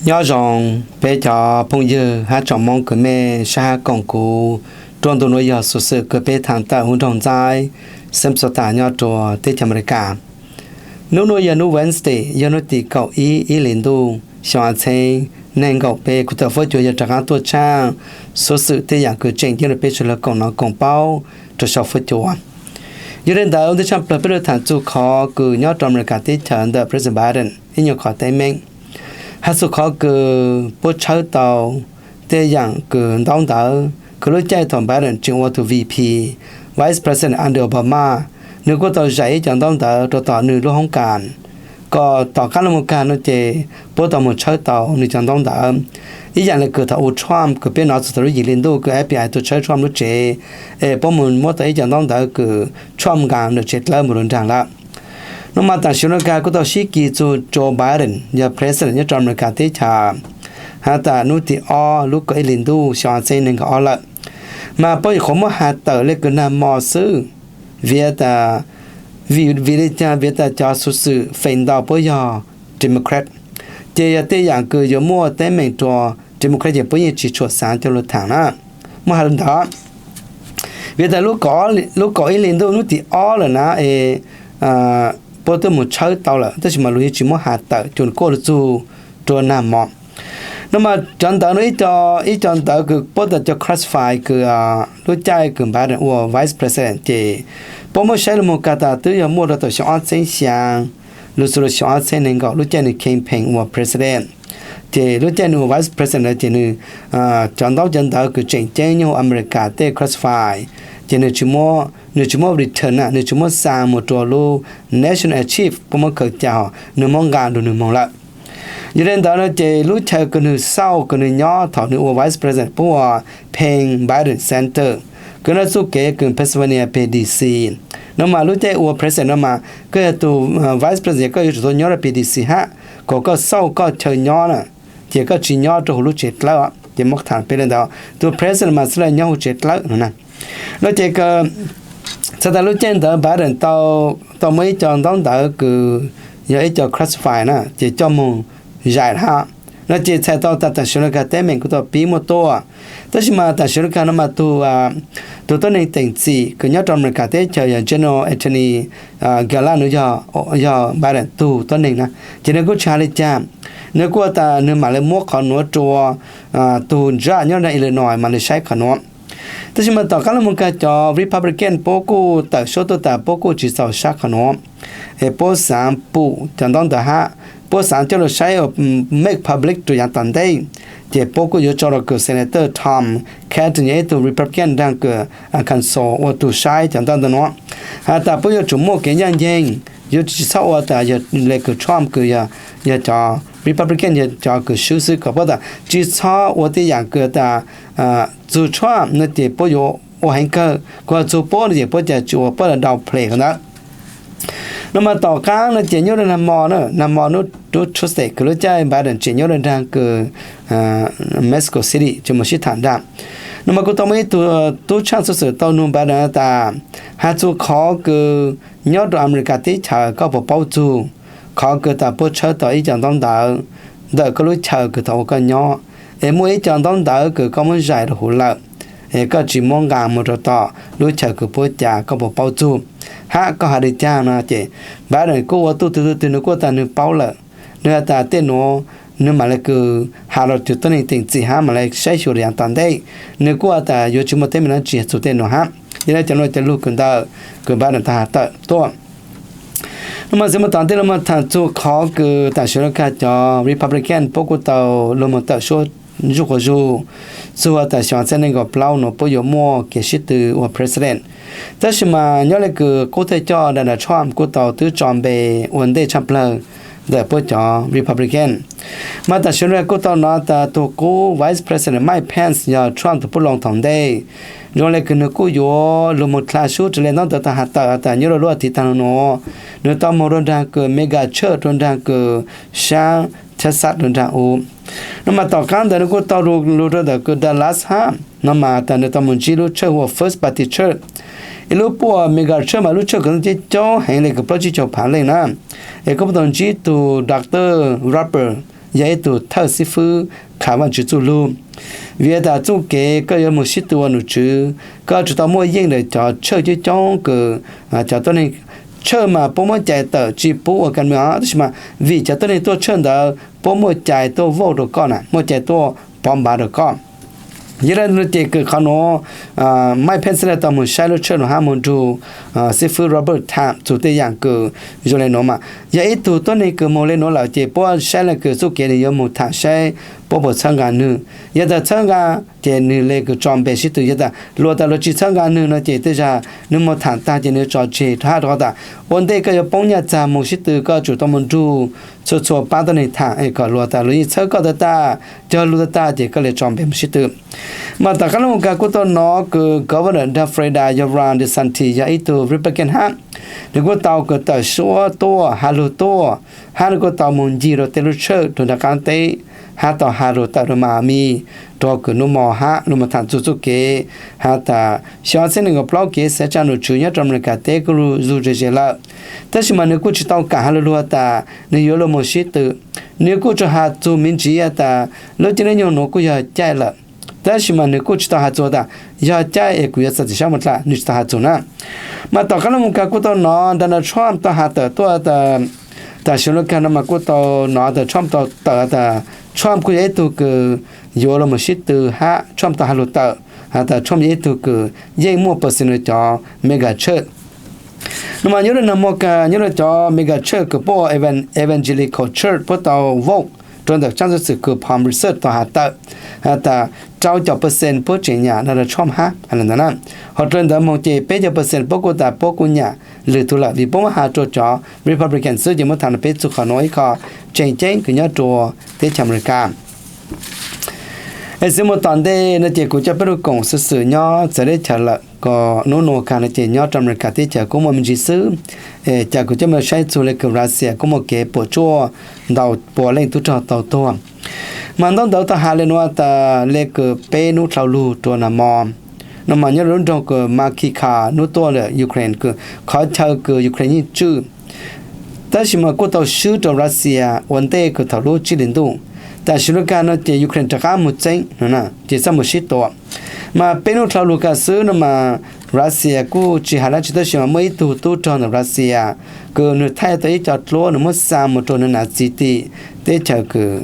Nyob zoo peb cov phooj ywg hab tsoom Moob kws mej saib hab koom kuv. Ruaj ntu nuav yog xuv xwm kws peb thaam tawm huv nroog Ntxaib, Samsota nyob rua teb chaws Amelikas. Nub nuav yog nub Wednesday, yog nub tim kaum ib ib hlis ntuj xyoo ob txheeb neeg nkaum peb. Kuv tawm fuab cuav yog rov qaab tuaj tshaaj xuv xwm tej yaam kws tseem ceeb rua peb sawv dlawg koom nov koom paub rua sau fuab cuav. Yog le ntawd ua ntej tshaaj plawg peb lug thaam txug qhov kws nyob rua Amelikas teb chaws ntawm President Biden ib nyuag qhov teeb meem has txug qhov kws puab tshawb tau tej yaam kws ntaub ntawv kws lub caij thaum Biden tseem ua tug VP, Vice President under Obama, nwg kuj tau zais ib co ntaub ntawv rua tom nwg lub hoob kas. Kom tom qaab lug moog kag no ces puab tau moog tshawb tau nwg cov ntaub ntawv. Ib yaam le kws thaum u Trump kws peb nov txug thaum lub yim hli ntuj kws FBI tau tshawb Trump lub tsev, es puab moog muab tau ib co ntaub ntawv kws Trump nqaa nwg tsev dlawb moog rua nraag lawm. Nuav mas taam sim nuav kag kuj tau sib kis txug Joe Biden yog President nyob rua Amelikas teb chaws has tas nub tim ob lub kaum ib hlis ntuj xyoo ob txheeb neeg nkaum ob lawm, mas puab nyuam qhuav muab has tawm le kws nag mo xwb. Vim tas, vim le caag? Vim tas cov xuv xwm feem ntau puab yog Democrat, ces yog tej yaam kws yuav muaj teeb meem rua Democrat ces puab yeej tsi tshua xaav coj lug thaam na. Muab has le ntawd, vim tas lub kaum ib hlis ntuj nub tim ob lawm na es puab twb moog tshawb tau lawm tab sis mas luag yeej tsi muab has tawm cuag kuaj lug txug rua nag mo. Nuav mas cov ntawv nuav ib co ntawv kws puab tas cov classify kws lub caij kws Biden ua Vice President ces puab muab saib lug moog kag tas twb yog muaj rua thaum xyoo ob txheeb xyaa lug txug rua xyoo ob txheeb neeg nkaum lub caij nwg campaign ua President. Ces lub caij nwg ua Vice President ntawd ces nwg cov ntaub cov ntawv kws tseem ceeb nyob huv Amelikas tej classify ces nwg tsi muab return na, nwg tsis muab xa moog rua lub National Archive puab muab khaws ca hov, nwg muab nqaa lug nwg moog lawm. Yog le ntawd no ces lub chaw kws nwg xauj kws nwg nyob thaum nwg ua Vice President puab ua Penn Biden Center, kws nyob txuj kev kws Pennsylvania P D C. Nuav mas lub caij ua President nuav mas koj yog tug Vice President koj yuav tsum tau nyob rua P D C hab, kom koj xauj koj chaw nyob na, ces koj tsi nyob rua huv lub tsev dlawb. Ces muab thaam peb le ntawd, tug President mas txhad le nyob huv tsev dlawb no na. No ces txhais tas lub caij ntawd Biden tau muab ib co ntaub ntawv kws yog ib co classify na ces coj moog zais hab. No ces txhais tau tas taam sim nuav kag teeb meem kuj tau pib muaj tuaj. Tab sis mas taam sim nuav kag no mas tug tuab neeg teem txim kws nyob rua Amelikas teb chaws yog General Anthony Garland nuav yog Biden tug tuab neeg na, ces nwg kuj tsis has le caag. Nwg kuj tas nwg maam le muab qhov nuav rua tug judge nyob nraag Illinois maam le saib qhov nuav. Tab sis mas tom qaab lug moog kag cov Republican puab kuj tawm suab tuaj tas puab kuj tsis txaus sab qhov nuav, es puab xaav pum cov ntaub ntawv hab, puab xaav coj lug saib ua make public rua yaav tom ntej. Ces puab kuj yuav tso rua kws Senator Tom Cotton yog ib tug Republican nraag kws Arkansas ua tug saib cov ntaub ntawv nuav, has tas puab yuav tsum muaj kev ncaj nceeg, yuav tsis txhob ua tas yog le kws Trump kws yog cov Republican yog cov kws swb xwb, kom puab tas tsis txhob ua tej yaam kws tas txug Trump no ces puab yuav ua heev kawg, kuv txug puab no ces puab ca tsis ua, puab downplay qhov ntawd. No mas tom qaab no ces nyob rua nag mo, nag mo nub Tuesday kws lub caij Biden tseem nyob rua nraag kws Mexico City tseem moog sib thaam nraag. No mas kuj tau muaj ib tug tub tshaaj xuv xwm tau nug Biden tas has txug qhov kws nyob rua Amelikas teb chaws koj puas paub txug qhov kws tas puab tshawb tau ib co ntaub ntawv ntawm koj lub chaw kws thaum ub koj nyob, es muaj ib co ntaub ntawv kws koj muab zais rua huv lawm, es koj tsis muab nqaa moog rua tom lub chaw kws puab ca, koj puas paub txug, hab koj has le caag no ces Biden kuj ua tuj twg tuj twg nwg kuj tas nwg paub lawm. Nwg has tas tej nuav nwg maam le kws has rua tug tuab neeg teem txim hab maam le saib xyuas rua yaav tom ntej. Nwg kuj has tas yuav tsis muaj teeb meem dlaab tsi txug tej nuav hab. Yog le cov nuav cov lug kws ntawm kws Biden tau has tawm tuaj. No mas txiv moog tom ntej lug moog thaam txug qhov kws taam sim nuav kag cov Republican puab kuj tau lug moog tawm suab zuj quas zug txug tas xyoo ob txheeb nees nkaum plaub nuav puab yuav muaj kev sib tw ua president. Tab sis mas nyob le kws qub thawj coj Donald Trump kuj tau twb tso npe ua ntej tshaj plawg ntawm puab cov Republican. Mas taam sim nuav kuj tau nov tas tug qub vice president Mike Pence yog Trump tug pub loo thaum ntej, zoo le kws nwg kuj yuav lug moog dlha sub raws le ntaub ntawv tau has tawm tas nyob rua lub as thiv taag lug nuav, nwg tau moog rua nraag kws mega church rua nraag kws saab Texas rua nraag u. No mas tom qaab ntawd nwg kuj tau lug rua ntawm kws Dallas hab, no mas tas nwg tau moog ntsib lub church hu ua First Baptist Church, ib lub puj mega church mas lub church kws coob heev le kws plaub tsib caug phaav leej na. Es kuj tau ntsib tug Doctor Robert yog ib tug thawj xib fwb khav Vaajtswv txuj lug. Vim tas txuj kev koj yuav moog sib tw ua nom tswv, koj tsuas tau muaj yeej ntawm cov tshawj coob coob kws cov tuab neeg tshawj mas puab muab cais tawm tsi pub ua ka me os, tab sis mas vim cov tuab neeg tuaj tshawj ntawd puab muaj cai tuaj vote rau koj na, muaj cai tuaj pov npav rau koj. Yog le nuav ces kws qhov nuav Mike Pence tau moog saib lub tshawj nuav hab moog nrug xib fwb Robert Thom txug tej yaam kws zoo le nuav mas yog ib tug tuab neeg kws moog le nuav lawm ces puab saib le kws txuj kev nwg yuav moog tham saib puab puas txhawb nqaa nwg. Yog tas txhawb nqaa ces nwg le kws tso npe sib tw, yog tas luag tas luag tsi txhawb nqaa nwg no ces tej zag nwg moog tham taag ces nwg tso tseg hab rua qhov tas ua ntej koj yuav poob nyaj txag moog sib tw koj tsuas tau moog nrug txhua txhua paab tuab neeg tham es kom luag tas luag yeej txhawb koj tag tag, cog lug tag tag ces koj le tso npe moog sib tw. Mas tom qaab lub moog kaas kuj tau nov kws Governor nrug Florida yog Ron DeSantis yog ib tug Republican hab, nwg kuj tau kws tawm suab tuaj has lug tuaj hab nwg kuj tau moog ncig rua tej lub tshawj rua nraag qaab teb hab tau has lug tawm rua Miami rua kws nub mo hab lug moog tham txug txuj kev has tas xyoo ob txhiab neeg nkaum plaub kev xaiv tsaa nom tswv nyob rua Amelikas teb kuj lug zug ze ze lawm. Tab sis mas nwg kuj tsi tau kaam has lug lug tas nwg yuav lug moog sib tw. Nwg kuj tsuas has txug me ntsis tas lub caij nyoog nuav kuj yog caij lawm, tab sis mas nwg kuj tsi tau has txug tas yog caij es kuv yuav txav txim sab moog dlha, nwg tsi tau has txug na. Mas tom qaab lub moog kaas kuj tau nov Donald Trump tau has tawm tuaj tas, tam sim nuav kaas no mas kuj tau nov tas Trump tau tawm tas Trump kuj yog ib tug kws yuav lug moog sib tw hab Trump tau has lug tawm has tas Trump yog ib tug kws yeej muaj percent rua cov mega church. No mas nyob rua nag mo kaas nyob rua cov mega church kws puab ua evangelical church puab tau vote rua ntawm tsaab xov xwm kws Palm Research tau has tawm has tas rau caum percent puab tseem nyam Donald Trump hab ntawd na. Hos rua ntawd moog ces peb caug percent puab kuj tas puab kuj nyam lwm tug lawm vim puab muab has rua cov Republican xwb. Ces muab tham nuav peb txug qhov nuav ib qho tseem ceeb kws nyob rua teb chaws Amelikas. Es xwb muaj tom ntej no ces kuv coj peb lug koom xov xwm nyob txawv teb chaws lawm kom nub nua kaas no ces nyob rua Amelikas teb chaws kuj muaj me ntsis xwb. Es cas kuv coj mej saib txug le kws Russia kuj muaj kev puam tsuaj ntau pua leej tub rog tau tuag. Mas ntaub ntawv tau has le nuav tas le kws peb nub dlhau lug rua nag mo, no mas nyob rua lub nroog kws Makiivka nub tuaj ntawm Ukraine kws qhov chaw kws Ukraine yeej tswj, tab sis mas kuj tau swb rua Russia ua ntej kws thaum lub tsib hlis ntuj. Tam sim nuav kaas no ces Ukraine rov qab moog txeeb no ces txhaj moog sib tua. Mas peb nub dlhau lug kaas xwb no mas Russia kuj tsi has dlaab tsi tab sis mas muaj ib tug tub rog ntawm Russia kws nwg thaij tau ib co dluab nwg muab xa moog rua nwg nav txiv tim teb chaws kws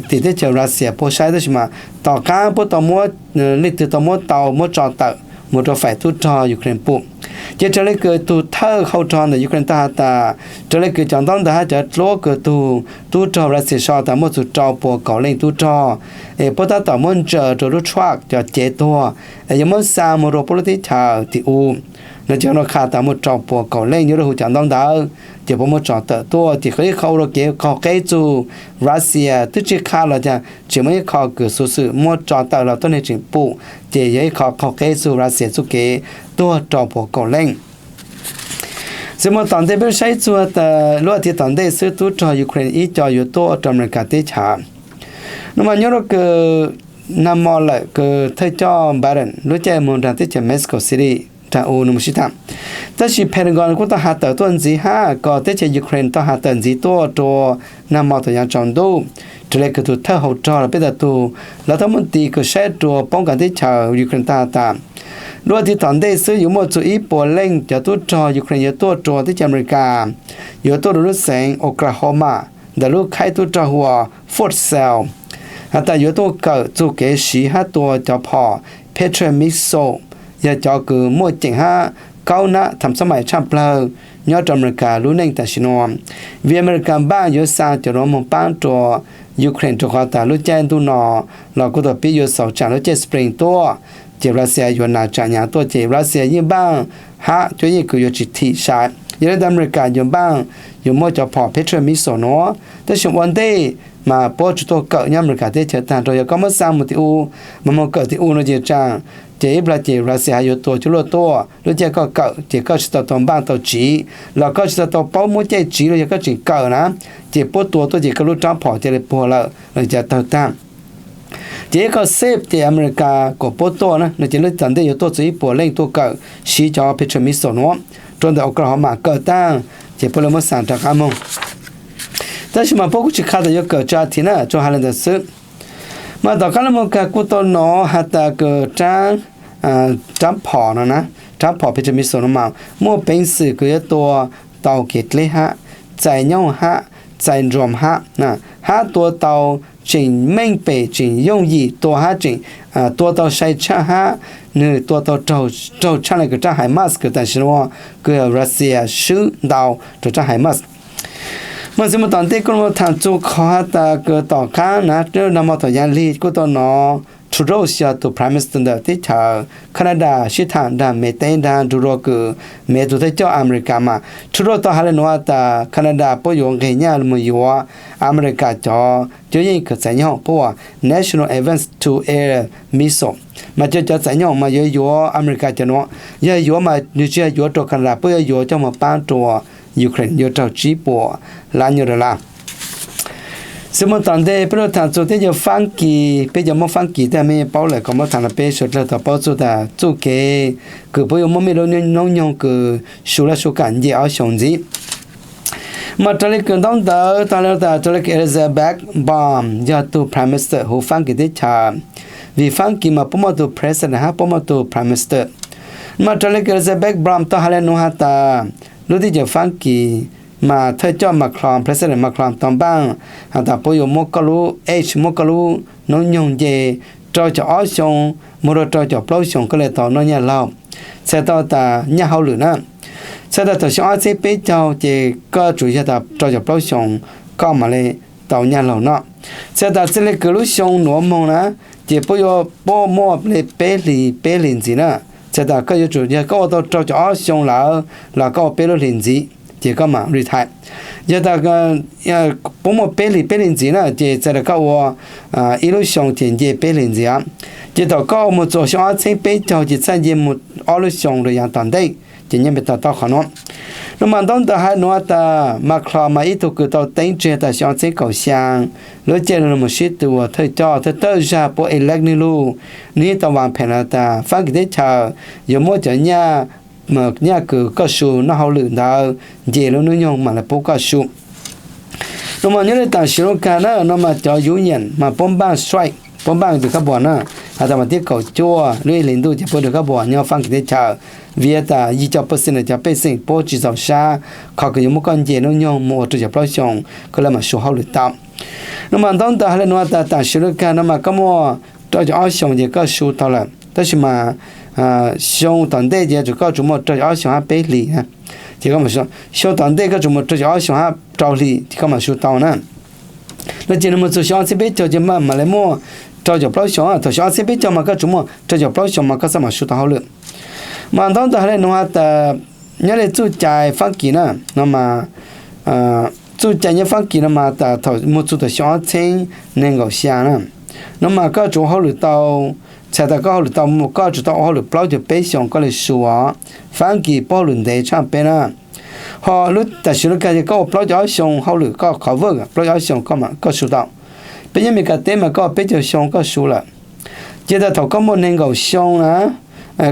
tim teb chaws Russia puab saib tab sis mas tom qaab puab tau muab leej twg tau muab tau muab tso tawm moog rua faim tub rog Ukraine pum. Ces raws le kws tug thawj hau rog ntawm Ukraine tau has tas raws le kws cov ntaub ntawv hab cov dluab kws tug tub rog Russia sau tas muaj txug rau pua kaum leej tub rog es puab tab tom muab ntsaws rua lub truck cov cev tuag es yuav muab xa moog rua puab lub teb chaws tim u. No ces nua qha tas muaj rau pua kaum leej nyob rua huv cov ntaub ntawv ces puab muab tso tawm tuaj ces qhov ib qho ua rua kev qaug qeb txug Russia twb tsi qha los cas tseem muaj ib qho kws xuv xwm muab tso tawm los tuab neeg tseem pum ces yog ib qho qaug qeb txug Russia txuj kev tuag rau pua kaum leej. Xwb muaj tom ntej peb saib txug tas lub as thiv tom ntej xwb tub rog Ukraine ib co yuav tuaj rua Amelikas teb chaws. No mas nyob rua kws nag mo lawm kws thawj coj Biden lub caij moog nraag teb chaws Mexico City nraag u no moog sib tham. Tab sis Pentagon kuj tau has tawm tuaj ntxiv hab kom teb chaws Ukraine tau has tawm ntxiv tuaj rua nag mo tom yaav tsaus ntuj. Raws le kws tug thawj hau rog los peb tau tug lawv tau muab tiv kws saib rua poob kaam teb chaws Ukraine tau has tas lub as thiv tom ntej xwb yuav muaj txug ib puas leej cov tub rog Ukraine yuav tuaj rua teb chaws Amelikas, yuav tuaj rua lub xeev Oklahoma ntawm lub khaib tub rog hu ua Fort Sill has tas yuav tuaj kawm txug kev siv hab tua cov phom Patriot missile, yog cov kws muaj ceem hab kaub nab tham xab mais tshaj plawg nyob rua Amelikas lub neej tam sim nuav. Vim Amelikas npaaj yuav xa cov nuav moog paab rua Ukraine rua qhov tas lub caij ntuj no los kuj tau pib yuav xaus tsaam lub caij spring tuaj, ces Russia yuav nas tsaam nyaav tuaj ces Russia yeej npaaj hab cuab yeej kws yuav tsi thim sai. Yog le ntawd Amelikas yuav npaaj yuav muab cov phom Patriot missile nuav, tab sis ua ntej mas puab tsuas tuaj kawm nyob Amelikas teb chaws taag nrho. Yog koj muab xa moog tim u mas moog kawm tim u no ces tsaam, ces ib plag ces Russia has yuav tua cuaj luaj tuaj. Lub caij koj kawm ces koj tsi tau tau npaaj tau tsiv los koj tsi tau tau paub muab caij tsiv los yog koj tseem kawm na, ces puab tua tuaj ces koj lub rab phom ca le puag lawm los ca tawg taag. Ces ib qho safe ces Amelikas kuas puab tuaj na no ces lub tom ntej yuav tuaj txug ib puas leej tuaj kawm siv cov Patriot missile nuav rua ntawm Oklahoma kawm taag, ces puab le muab xa rov qab moog. Tab sis mas puab kuj tsis qha tas yuav kawm tsawg thiab na, tsuas has li ntawd xwb. Mas tom qab los mus kag kuj tau hnov has tas kws rab, rab phom no na, rab phom Patriot missile no mas muaj peev xwm kws yuav tua tau kev dleb hab, txais nyooj hab, txais drone hab, hab tua tau tseem meej pem tseem yooj yim tua hab tseem tua tau sai tshaj hab, nwg tua tau raug tshaj le kws rab HIMARS kws tam sim no kws Russia swb ntau rua rab HIMARS. Mas txiv mus tom ntej kuj los tham txug qhov has tas kws tom qab na, nag hmo thaum yav lig kuj tau hnov Trudeau yog tug Prime Minister ntawm teb chaws Canada sib tham nrag Mev teb nrag nrug rua kws Mev tug thawj coj America mas Trudeau tau has le nuav has tas Canada puab yuav nqeg nyaj mus yuav America cov cuab yeej kws txais nyooj puab ua National Advance to Air Missile, mas cov, cov txais nyooj mas yuav yuav America cov nuav, yog yuav mas nwg tsis yog yuav rua Canada, puab yuav yuav coj moog paab rua Ukraine yuav raug tsib puas lab nyuag dollar. Txiv mus tom ntej peb lug tham txug teb chaws Faab Kis, peb cov Moob Faab Kis tej me paub lawm, kuv muab tham rua peb suav dlawg tau paub txug tas txuj kev kws puab yuav muab mej lub noob nyoog kws su laj su kam nce ob xyoos ntxiv. Mas raws le kws ntaub ntawv tas le tas raws le kws Elizabeth Borne yog tug Prime Minister huv Faab Kis teb chaws, vim Faab Kis mas puab muaj tug President hab puab muaj tug Prime Minister. Mas raws le kws Elizabeth Borne tau has le nuav has tas lub teb chaws Faab Kis mas thawj coj Macron, President Macron tau npaaj has tas puab yuav muab koj lub age, muab koj lub noob nyoog nce rau caum ob xyoo moog rua rau caum plaub xyoos koj le tau noj nyaj laug, txhais tau tas nyaj hauj lwm na. Txhais tas thaum xyoo ob txheeb peb caug ces koj tsum yog tas rau caum plaub xyoos koj mam le tau nyaj laug no. Txhais tas txij le kws lub xyoo nuav moog na, ces puab yuav, puab muaj le peb hlis peb hlis ntxiv na. Txhais tas koj yuav tsum yog koj ua tau rau caum ob xyoo lawm los koj ua peb lub hlis ntxiv ces koj mam retire. Yog tas puab muaj peb hlis peb hlis ntxiv na ces txhais tas koj ua ib lub xyoo ces nce peb hlis ntxiv. Ces thaum koj ua moog txug xyoo ob txheeb peb caug ces txhaj nce moog ob lub xyoo rua yaav tom ntej ces nyob pem tau taub qhov nuav. No mas ntaub ntawv has nuav tas Macron mas ib tug kws tau teeb tseg tas xyoo ob txheeb kaum xyaa lub caij lug moog sib tw ua thawj coj thawj thawj zag puab elect nwg lug, nwg yeej tau vaam phem has tas Faab Kis teb chaws yuav muab cov nyaj, nyaj kws koj su noj hauj lwm ntawd nce lub noob nyoog mam le pub koj su. No mas nyob le taam sim nuav kag na no mas cov union mas puab npaaj strike, puab npaaj rwg kab puas na, has tas mas tib kaum cuaj lub ib hlis ntuj ces puab rwg kab puas nyob Faab Kis teb chaws, vim tas yim caum percent cov pej xeem puab tsis txaus sab qhov kws yuav muab koj nce noob nyoog moog ua rau caum plaub xyoos koj le maam su hauj lwm tau. No mas ntaub ntawv has le nuav tas taam sim nuav kag no mas koj muaj rau caum ob xyoos ces koj su tau lawm, tab sis mas xyoo tom ntej ces yuav tsum koj tsum muaj rau caum ob xyoos hab peb hlis. Ces xyoo tom ntej koj tsum muaj rau caum ob xyoos hab rau hlis ces koj maam su tau na. No ces nwg moog txug xyoo ob txheeb peb caug ces mam, mam le muaj rau caum plaub xyoos, thaum xyoo ob txheeb peb caug mas koj tsum muaj rau caum plaub xyoos mas koj txhaj maam su tau hauj lwm. Mas ntaub ntawv has le nuav has tas nyob le txuj cai Faab Kis na, no mas txuj cai nyob Faab Kis no mas tas thaum moog txug thaum xyoo ob txheeb neeg nkaum xyaa na, no mas koj tsum ua hauj lwm tau, txhais tas koj hauj lwm tau, koj tsum tau ua hauj lwm plaub caug peb xyoos koj le su os. Faab Kis puab hauj lwm ntev tshaj peb na. Ho lub taam sim nuav kag ces koj ua plaub caug ob xyoos hauj lwm koj qhov vwj plaub caug ob xyoos koj su tau. Peb nyob Amelikas teb mas koj peb caug xyoo koj su lawm. Ces tas thaum koj muaj neeg nkaum xyoo na,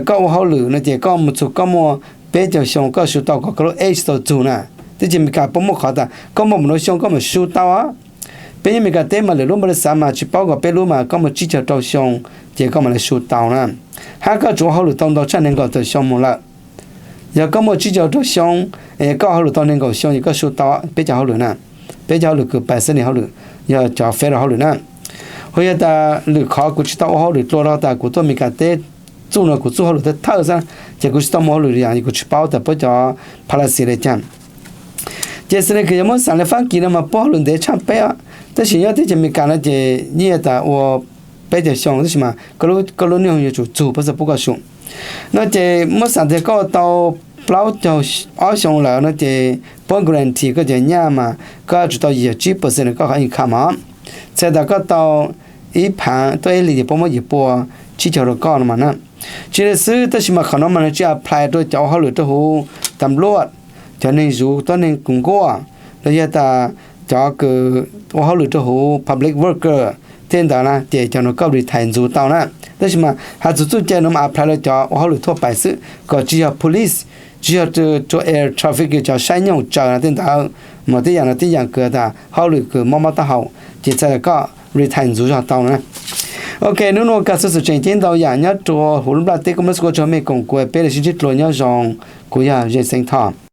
koj ua hauj lwm no ces koj moog txug koj muaj peb caug xyoo koj su tau kom koj lub age tau txug na. Teb chaws Amelikas puab muaj qhov tas koj muaj npaum nuav xyoo koj maam su tau. Peb nyob Amelikas teb mas lwm lub npaum le xav mas tsis paub kom peb lub mas koj muaj tsib caug rau xyoo ces koj mam le su tau na. Hab koj tsum ua hauj lwm tau ntau tshaj neeg nkaum tawm xyoo moog lawm. Yog koj muaj tsib caug rau xyoo, koj hauj lwm tau neeg nkaum xyoo ces koj su tau peb caug hauj lwm na. Peb caug hauj lwm kws pais xab nis hauj lwm, yog cov federal hauj lwm na. Hu yog tas lwm qhov kuv tsis tau ua hauj lwm dlua rau tas kuv tuaj Amelikas teb txuj nuav kuv txuj hauj lwm thawj thawj xwb, ces kuv tsis tau muaj hauj lwm yam, kuv tsis paub tas puab cov policy le caag. Ces xws le kws yog muab xaam le Faab Kis no mas puab hauj lwm ntev tshaj peb, tab sis nyob teb chaws Amelikas no ces yeej tas ua peb caug xyoo tab sis mas koj lub noob nyoog yuav tsum txug puab txhaj pub koj su. No ces muab xaam tas koj ua tau plaub caug ob xyoo lawm no ces puab guarantee koj cov nyaj mas koj tsum tau yim caum tsib percent koj qhov income os. Txhais tas koj tau ib phaav tuaj ib hlis ces puab muab yim pua tsib caug rau koj no mas na. Tsis le xwb tab sis mas qhov no mas nwg tsis apply rau cov ua hauj lwm rau huv tam luaj, cov neeg zuv tuab neeg kws nkuaj, los yog tas cov kws ua hauj lwm rau huv public worker tej ntawd na ces cov nuav koj retire ntxuv tau na. Tab sis mas has txug txuj cai nuav mas apply rau cov ua hauj lwm thuaj pais xwb, kom tsis yog police, tsis yog air traffic cov saib nyoj tsaws no tej ntawd. Mas tej yam no tej yam kws tas hauj lwm kws mob mob taub hau ces txhais koj retire ntxuv zog tau na. Ok, nub nua kawg xov xwm tseem ceeb ntau yam nyob rua huv lub nplaj teb kuv muab txhua txhua mej koom kuas peb le sib ntsib dlua nyob zoo. Kuv yog Ze Xeeb Thoj.